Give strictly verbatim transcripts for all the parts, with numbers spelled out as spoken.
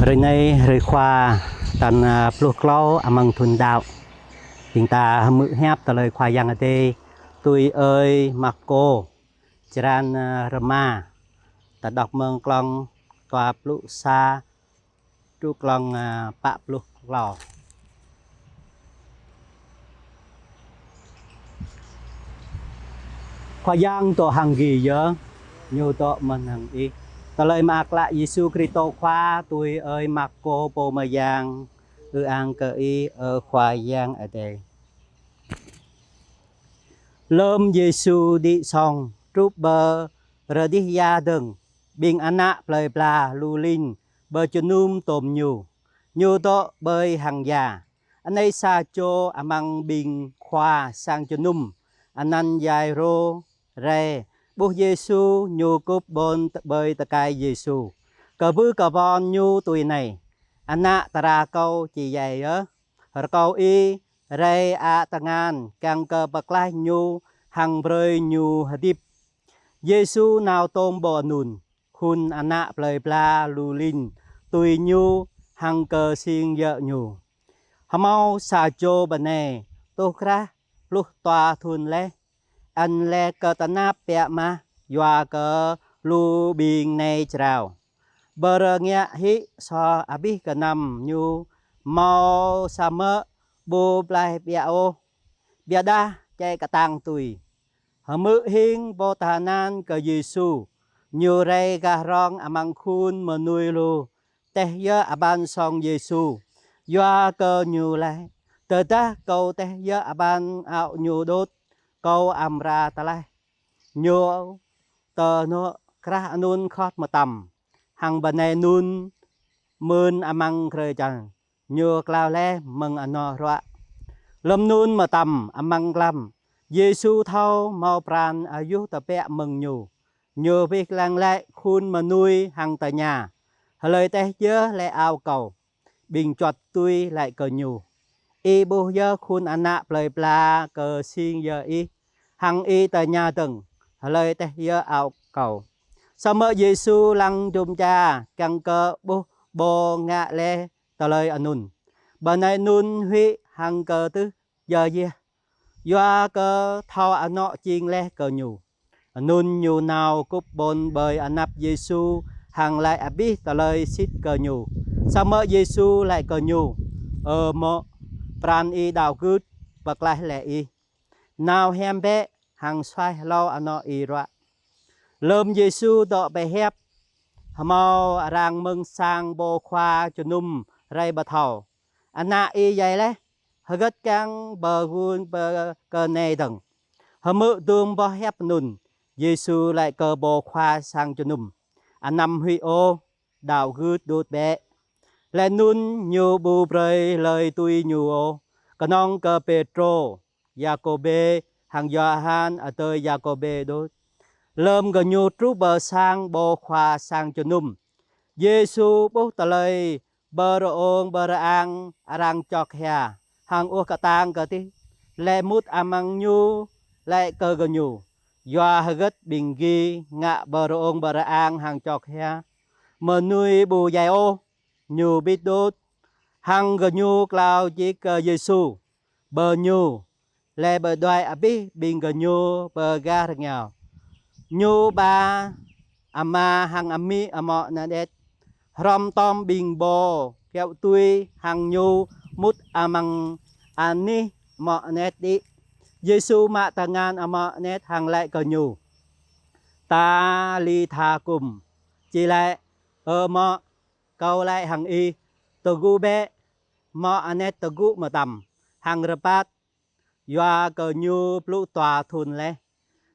Hrơi anai, hrơi Khua, tal, a, pluh klâo amăng thun đăo. Ƀing ta hmư̆ hiăp tơlơi Khua Yang Adai tui ơi Markô, črăn, a, rơma. Ta đŏk mơ̆ng klŏng dua pluh sa truh klŏng, a, pă pluh klâo. Khua Yang dŏ hăng gih yơh, Ñu dŏ mơ̆n hăng ih. Tơlơi Mơak Klă Yêsu Kristô Khua tui ơi Markô pô mơyang. Ư-ang kơ Ih, ơ Khua Yang Adai. Lơm Yêsu đĭ sŏng truh pơ rơdih ia dơ̆ng, ƀing ană plơi pla lu lin pơjơnum tôm Ñu. Ñu dŏ ƀơi hang ia. Anai sa čô amăng ƀing khua sang jơnum, anăn Yairô, rai ƀuh Yêsu, ñu kŭp ƀon ƀơi tơkai Yêsu, kơƀư kơƀon ñu tui anai: Ană dra kâo či djai yơh. Rơkâo Ih rai ă tơngan kiăng kơ pơklaih ñu hăng brơi ñu hơdip. Yêsu nao tôm pô anŭn, khul ană plơi pla lu lin tui Ñu hăng kơsing djơ̆ Ñu. Hơmâo sa čô bơnai tuh krah pluh dua thun laih, ăt laĭ kơ tơnap biă mă yua kơ lu ƀing nai jrao. Pơrơngiă hĭ soh abih gơnam ñu, hơmâo samơ̆ ƀu pơklaih biă ôh, biă dah čĕ kơtang tui. Hmư̆ hing pô tơhơnal kơ Yêsu, ñu rai gah rŏng amăng khul mơnuih lu, tĕh yơh abăn sŏng Yêsu, yua kơ ñu laĭ: Tơdah kâo tĕh yơh abăn ao ñu đôč, kâo amra tơklaih. Ñu tơnŏ krah anŭn khŏt mơtam, hăng bơnai anŭn mơ̆n amăng krơi čang, ñu klao laih mơ̆ng anŏ ruă. Lơm anŭn mơtam amăng mlam, Yêsu thâo hơmâo pran ayuh tơbiă mơ̆ng Ñu. Ñu wih lăng glaĭ khul mơnuih hăng tơña: Hlơi tĕh yơh laĭ ao kâo? Ƀing čuăt tui laĭ kơ Ñu: Ih ƀuh yơh khul ană plơi pla kơsing djơ̆ ih, hăng ih tơña dơ̆ng: Hlơi tĕh yơh ao kâo? Samơ̆ Yêsu lăng jum dar kiăng kơ ƀuh pô ngă laih tơlơi anŭn. Bơnai anŭn huĭ hăng kơtưh djơ̆ yơh, yua kơ thâo anŏ jing laih kơ ñu. Anŭn ñu nao kŭp ƀon ƀơi anăp Yêsu hăng laĭ abih tơlơi sĭt kơ Ñu. Samơ̆ Yêsu laĭ kơ ñu: Ơ mŏ, pran ih đaŏ gưt pơklaih laih ih. Nao hiam bĕ hăng suaih hlâo anŏ ih ruă. Lơm Yêsu dŏ pơhiăp, hơmâo arăng mơ̆ng sang pô khua jơnum rai pơthâo: Ană ih djai laih, hơgĕt kiăng pơgun pơ kơ nai dơ̆ng? Hmư̆ dum boh hiăp anŭn, Yêsu laĭ kơ pô khua sang jơnum: Anăm huĭ ôh, đaŏ gưt đôč bĕ. Laih anŭn ñu ƀu brơi hlơi tui ñu ôh, kơnơ̆ng kơ Pêtrô, Yakôbê hăng Yôhan adơi Yakôbê đôč. Lơm gơñu truh pơ sang pô khua sang jơnum, Yêsu ƀuh tơlơi pơrơông pơrơang arăng čŏk hia hăng ƀuh kơtang kơtih, laih mŭt amăng ñu laĭ kơ gơñu: Yua hơgĕt ƀing gih ngă pơrơông pơrơang hăng čŏk hia? Mơnuih ƀu djai ôh, ñu bit đôč. Hăng gơñu klao djik kơ Yêsu, pơ Ñu, laih pơđuaĭ abih ƀing gơñu pơ gah rơngiao. Ñu ba ama hăng amĭ hmâo ană đet. Hrŏm tom ƀing pô kiaŏ tui hăng Ñu mŭt amăng anih hmâo ană đet đĭ. Yêsu mă tơngan hmâo ană đet hăng laĭ kơ ñu: Talitha kum, či laĭ: Ơ mŏ, kâo laĭ hăng ih, tơgŭ bĕ. Hmâo ană đet tơgŭ mơtam hăng rơbat, yua kơ ñu pluh dua thun laih.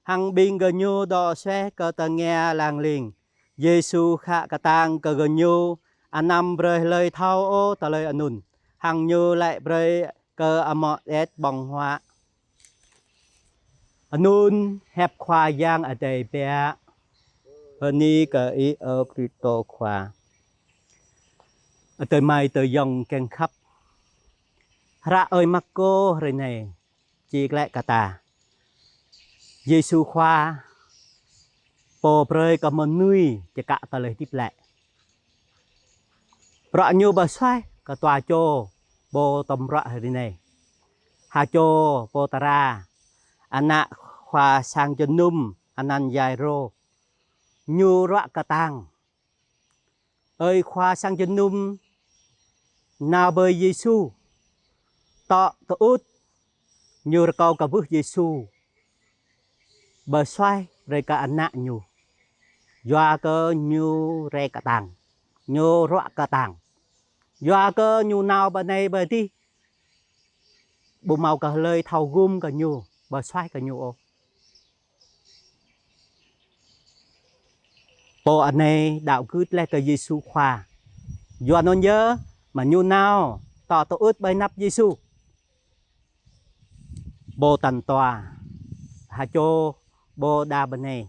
Hăng ƀing gơñu dŏ suaih kơ tơngia lăng ling. Yêsu khă kơtang kơ gơñu anăm brơi hlơi thâo ôh tơlơi anŭn, hăng ñu laĭ brơi kơ hmâo ană đet ƀơ̆ng huă. Anŭn hiăp Khua Yang Adai biă. Bơni kơ Ih, ơ Kristô Khua. Adơi amai adơi ayŏng kiăng khăp, hră ơi Markô hrơi anai či laĭ kơ ta: Yêsu Khua, Pô brơi kơ mơnuih čơkă tơlơi hơdip laih. Bruă ñu pơsuaih kơ dua čô pô tơm bruă hrơi anai. Ha čô pô tơra, ană khua sang jơnum anăn Yairô, ñu ruă kơtang. Ơi khua sang jơnum nao ƀơi Yêsu, tŏ tơŭt, ñu rơkâo kơ ƀuh Yêsu pơsuaih brơi kơ ană ñu. Yua kơ ñu rai kơtang, ñu ruă kơtang. Yua kơ ñu nao pơ anai pơ adih, ƀu hmâo kơ hlơi thâo gum kơ ñu, pơsuaih kơ ñu ôh. Pô anai đaŏ gưt laih kơ Yêsu Khua. Yua anŭn yơh, mơ̆ ñu nao tŏ tơŭt ƀơi anăp Yêsu. Pô tal dua, ha čô pô đa bơnai.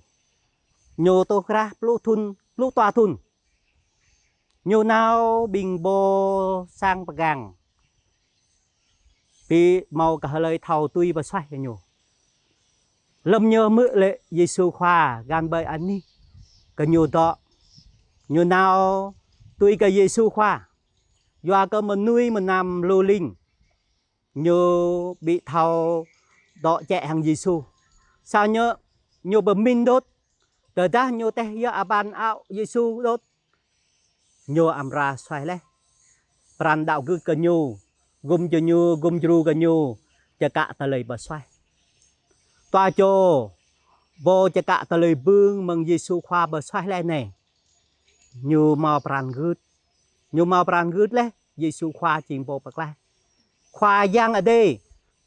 Ñu tuh krah pluh thŭn, pluh dua thŭn. Ñu nao ƀing pô sang pơgang. Ƀu hmâo kơ hlơi thâo tui pơsuaih kơ ñu. Lơ̆m ñu hmư̆ lĕ Yêsu Khua găn ƀơi anih, kơ ñu dŏ. Ñu nao tui kơ Yêsu Khua. Yua kơ mơnuih mơnam lu ling. Ñu ƀu thâo dŏ čĕ hăng Yêsu. Samơ̆ ñu pơmĭn đôč. Tơdah ñu teh yơh abăn ao Yêsu đôč, ñu amra suaih laih. Pran đaŏ gưt kơ ñu, gum djru ñu, gum djru kơ ñu, čơkă tơlơi pơsuaih. Dua čô pô čơkă tơlơi bưng mơ̆ng Yêsu Khua pơsuaih laih anai. Ñu hmâo pran gưt. Ñu hmâo pran gưt laih, Yêsu Khua jing pô pơklaih. Khua Yang Adai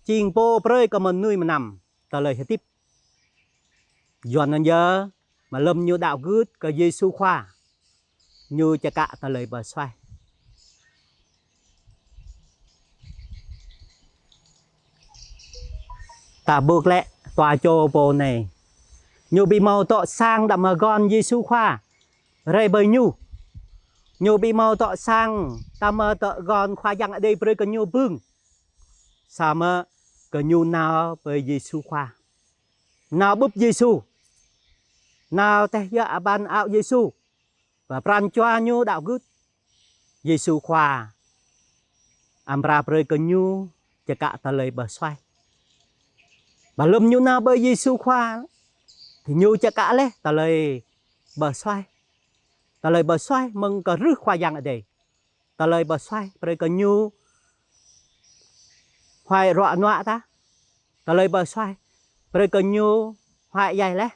jing pô brơi kơ mơnuih mơnam tơlơi hơdip. Yua anŭn yơh, mơ̆ lơ̆m ñu đaŏ gưt kơ Yêsu Khua, ñu čơkă tơlơi pơsuaih. Ta ƀuh lĕ dua čô pô anai. Ñu ƀu hmâo dŏ sang đah mơ̆ gơ̆n Yêsu Khua rai ƀơi ñu. Ñu ƀu hmâo dŏ sang đah mơ̆ dŏ gơ̆n Khua Yang Adai brơi kơ ñu bưng. Samơ̆ kơ ñu nao ƀơi Yêsu Khua. Nao bưp Yêsu. Nao teh yơh abăn ao Yêsu. Pơ pran jua ñu đaŏ gưt. Yêsu Khua amra brơi kơ ñu čơkă tơlơi pơsuaih. Mơ̆ lơ̆m ñu nao ƀơi Yêsu Khua, thì ñu čơkă laih tơlơi pơsuaih. Tơlơi pơsuaih mơ̆ng kơ rưh Khua Yang Adai. Tơlơi pơsuaih brơi kơ ñu huai ruă nuă ta. Tơlơi pơsuaih brơi kơ ñu huai djai laih.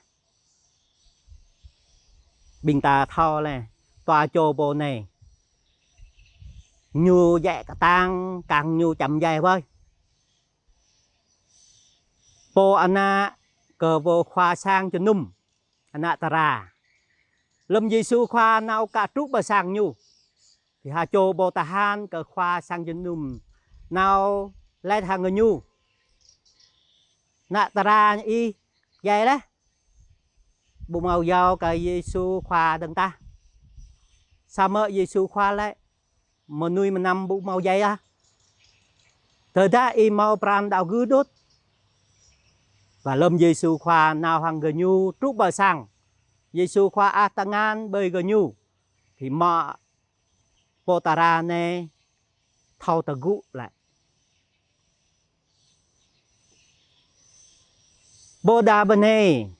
Ƀing ta thâo laih, dua čô pô anai. Ñu djai kơtang, kang ñu čăm djai ƀơi. Pô ană kơ pô khua sang jơnum, ană tơra. Lơ̆m Yêsu Khua nao kơ truh pơ sang ñu, thì ha čô pô tơhan kơ khua sang jơnum nao laĭ hăng ñu: Ană tơra ih djai laih. Ƀu hmâo iâu kơ Yêsu Khua dơ̆ng tah. Samơ̆ Yêsu Khua laĭ: Mơnuih mơnam ƀu hmâo djai ah, tơdah ih hmâo pran đaŏ gưt đôč. Mơ̆ lơ̆m Yêsu Khua nao hăng gơñu truh pơ sang, Yêsu Khua ăh tơngan ƀơi gơñu, thì mơ̆ pô tơra anai thâo tơgŭ laih. Pô đah bơnai,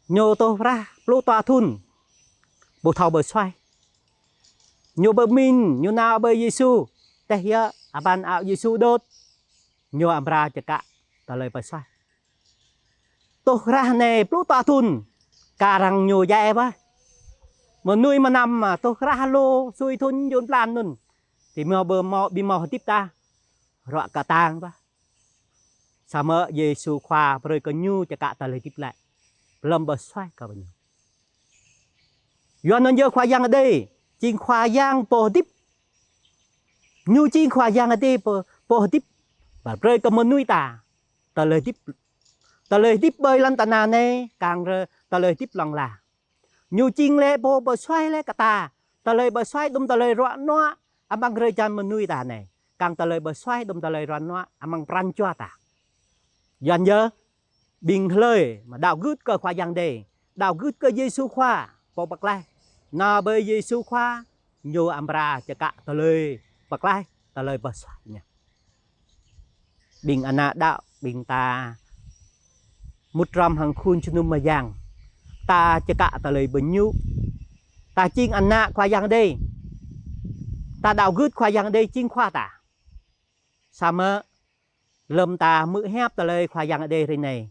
ñu tuh prah pluh dua thŭn, ƀu thâo pơsuaih. Ñu pơmĭn, ñu nao ƀơi Yêsu, teh yơh abăn ao Yêsu đôč, ñu amra čơkă tơlơi pơsuaih. Tuh prah anai pluh dua thŭn, kar hăng ñu djai ƀah. Mơnuih mơnam mơ̆ tuh prah lu sui thŭn jŭn blan anŭn, thì mơ̆ ƀu hmâo, ƀu hmâo hơdip tah, ruă kơtang ƀah. Samơ̆ Yêsu Khua brơi kơ ñu čơkă tơlơi hơdip glaĭ, pơlŏm pơsuaih kơ ñu. Yua anŭn yơh Khua Yang Adai jing Khua Yang pô hơdip. Ñu jing Khua Yang Adai pô, pô hơdip, pơbrơi kơ mơnuih ta tơlơi hơdip, tơlơi hơdip ƀơi lŏn tơnah anai, kar hăng tơlơi hơdip hlŏng lar. Ñu jing lĕ pô pơsuaih lĕ kơ ta tơlơi pơsuaih đŭm tơlơi ruă nuă amăng drơi jan mơnuih ta anai, kar hăng tơlơi pơsuaih đŭm tơlơi ruă nuă amăng pran jua ta. Yua anŭn yơh, ƀing hlơi mơ̆ đaŏ gưt kơ Khua Yang Adai, đaŏ gưt kơ Yêsu Khua, pô pơklaih, nao ƀơi Yêsu Khua, Ñu amra čơkă tơlơi pơklaih, tơlơi pơsuaih ñu. Ƀing ană đaŏ, ƀing ta mŭt hrŏm hăng khul jơnum mơyang. Ta čơkă tơlơi bơñu. Ta jing ană Khua Yang Adai. Ta đaŏ gưt Khua Yang Adai jing Khua ta. Samơ̆ lơ̆m ta hmư̆ hiăp tơlơi Khua Yang Adai hrơi anai,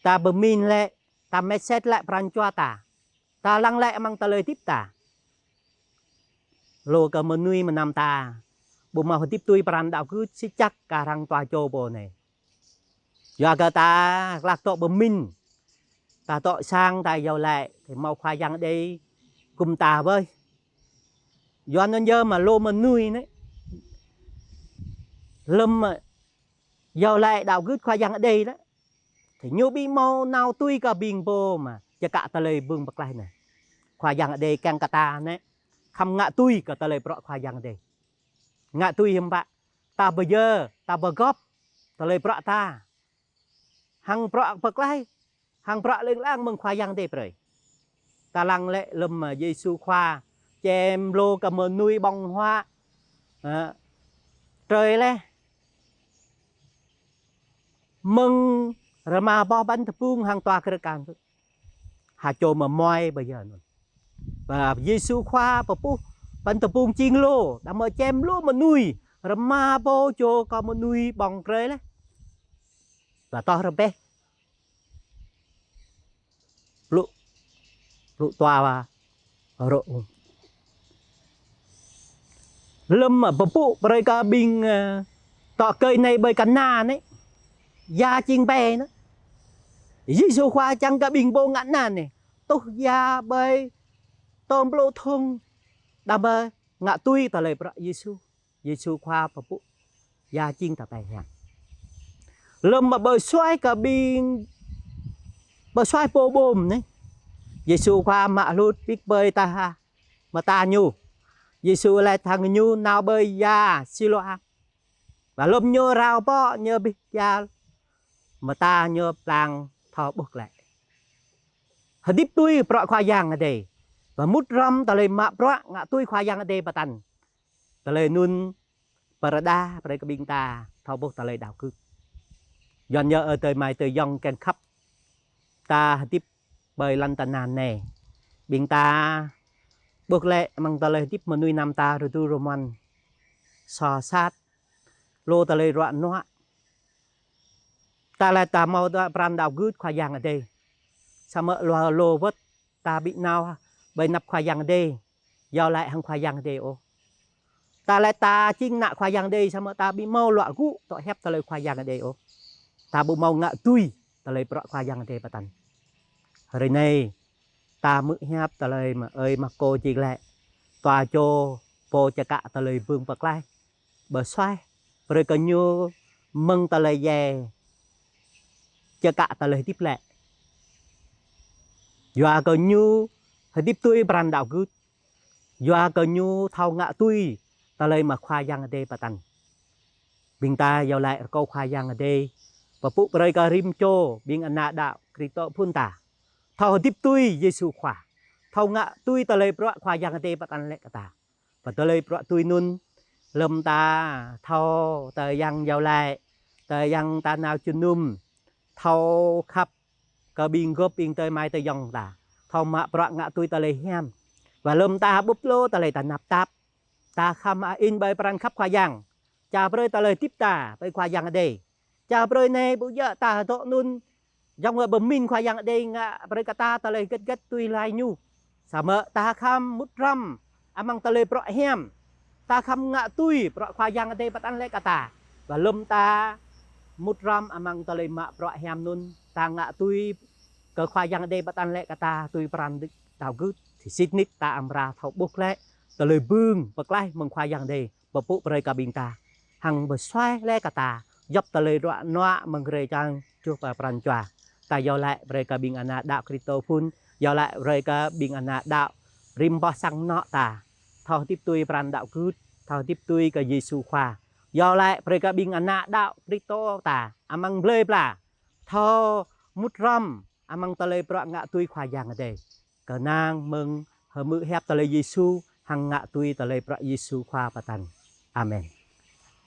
ta pơmĭn lĕ, ta mĕt sĕt lĕ pran jua ta, ta lăng lĕ amăng tơlơi hơdip ta. Lu kơ mơnuih mơnam ta ƀu hmâo hơdip tui pran đaŏ gưt sĭt čăk kar hăng dua čô pô anai. Yua kơ ta hlak dŏ pơmĭn, ta dŏ sang ta iâu laĭ, tơdah hmâo Khua Yang Adai gum ta wơ̆t. Yua anŭn yơh mă lu mơnuih anai, lơ̆m iâu laĭ đaŏ gưt Khua Yang Adai lĕ, tơdah ñu ƀu hmâo nao tui kơ ƀing pô mă čơkă tơlơi bưng pơklaih anai, Khua Yang Adai kiăng kơ ta anai khŏm ngă tui kơ tơlơi bruă Khua Yang Adai. Ngă tui hiư̆m pă? Ta pơyơr, ta pơgop tơlơi bruă ta hăng bruă pơklaih, hăng bruă lêng lang mơ̆ng Khua Yang Adai brơi. Ta lăng lĕ lơ̆m Yêsu Khua čem lu kơ mơnuih ƀơ̆ng huă, ơ, trơi laih mơ̆ng rơma boh păn tơpŭng hăng dua krơk kang. Ha čô mơmuai pơyơr anŭn. Pơ Yêsu Khua pơpuh păn tơpŭng jing lu, đah mơ̆ čem lu mơnuih, rơma boh čô kơ mơnuih ƀơ̆ng trơi laih. Pơtô rơbeh pluh, pluh dua rơ̆. Lơ̆m pơpŭ brơi kơ ƀing, ơ, dŏ kơi anai ƀơi kơna anai, ia jing ƀe anai. Yêsu Khua čang kơ ƀing pô ngă anăn anai tuh ia ƀơi tơm pluh thŭng, đah mơ̆ ngă tui tơlơi bruă Yêsu. Yêsu Khua pơpŭ ia jing ta ƀe hiam. Lơ̆m mă pơsuaih kơ ƀing, pơsuaih pô ƀom anai, Yêsu Khua mă hlŭt pĭk ƀơi tah ha mơta ñu. Yêsu laĭ hăng ñu nao ƀơi ia Siloam. Wơ̆t lơ̆m ñu rao pŏk, ñu abih ia, mơta ñu plang thâo ƀuh glaĭ. Hơdip tui bruă Khua Yang Adai. Wơ̆t mŭt hrŏm tơlơi mă bruă ngă tui Khua Yang Adai pơtăn. Tơlơi anŭn pơrơđah brơi kơ ƀing ta thâo ƀuh tơlơi đaŏ gưt. Yua anŭn yơh ơ adơi amai adơi ayŏng kiăng khăp, ta hơdip ƀơi lŏn tơnah anai, ƀing ta ƀuh lĕ amăng tơlơi hơdip mơnuih mơnam ta rơdu rơmon, soh sat, lu tơlơi ruă nuă. Ta laĭ ta hmâo pran đaŏ gưt Khua Yang Adai, samơ̆ lu lu wơ̆t ta ƀu nao ƀơi anăp Khua Yang Adai, iâu laĭ hăng Khua Yang Adai ôh. Ta laĭ ta jing ană Khua Yang Adai samơ̆ ta ƀu hmâo luă gŭ dŏ hiăp tơlơi Khua Yang Adai ôh. Ta ƀu hmâo ngă tui tơlơi bruă Khua Yang Adai pơtăn. Hrơi anai ta hmư̆ hiăp tơlơi mơ̆ng ơi Markô čih glaĭ, dua čô pô čơkă tơlơi bưng pơklaih, pơsuaih brơi kơ ñu mơ̆ng tơlơi ia čơkă tơlơi hơdip lĕ. Yua kơ ñu hơdip tui pran đaŏ gưt. Yua kơ ñu thâo ngă tui tơlơi mơ̆ng Khua Yang Adai pơtăn. Ƀing ta iâu laĭ rơkâo Khua Yang Adai pơpŭ brơi kơ rĭm čô ƀing ană đaŏ Kristô phŭn ta thâo hơdip tui Yêsu Khua, thâo ngă tui tơlơi bruă Khua Yang Adai pơtăn laĭ kơ ta. Pơ tơlơi bruă tui anŭn, lơ̆m ta thâo tơyang iâu laĭ, tơyang ta nao jơnum, thâo khăp kơ ƀing gơ̆p ƀing adơi amai adơi ayŏng ta, thâo mă bruă ngă tui tơlơi hiam. Wơ̆t lơ̆m ta ƀuh lu tơlơi tơnap tap, ta khŏm hơĭn ƀơi pran khăp Khua Yang, čang brơi tơlơi hơdip ta ƀơi Khua Yang Adai. Čang brơi anai ƀu djơ̆ ta dŏ anŭn, yua kơ pơmĭn Khua Yang Adai ngă brơi kơ ta tơlơi hơget hơget tui hlơi ñu. Samơ̆ ta khŏm mŭt hrŏm amăng tơlơi bruă hiam. Ta khŏm ngă tui bruă Khua Yang Adai pơtăn laĭ kơ ta. Wơ̆t lơ̆m ta mŭt hrŏm amăng tơlơi mă bruă hiam anŭn, ta ngă tui kơ Khua Yang Adai pơtăn laĭ kơ ta tui pran đaŏ gưt, thì sĭt nik ta amra thâo ƀuh glaĭ tơlơi bưng pơklaih mơ̆ng Khua Yang Adai pơpŭ brơi kơ ƀing ta, hăng pơsuaih laĭ kơ ta djŏp tơlơi ruă nuă mơ̆ng hrơi čang truh pơ pran jua. Ta iâu laĭ brơi kơ ƀing ană đaŏ Kristô phŭn, iâu laĭ brơi kơ ƀing ană đaŏ rĭm boh sang anŏ ta, thâo hơdip tui pran đaŏ gưt, thâo hơdip tui kơ Yêsu Khua. Iâu laĭ brơi kơ ƀing ană đaŏ Kristô ta amăng blơi pla, thâo mŭt hrŏm amăng tơlơi bruă ngă tui Khua Yang Adai. Kơnang mơ̆ng hmư̆ hiăp tơlơi Yêsu, hăng ngă tui tơlơi bruă Yêsu Khua pơtă. Amen.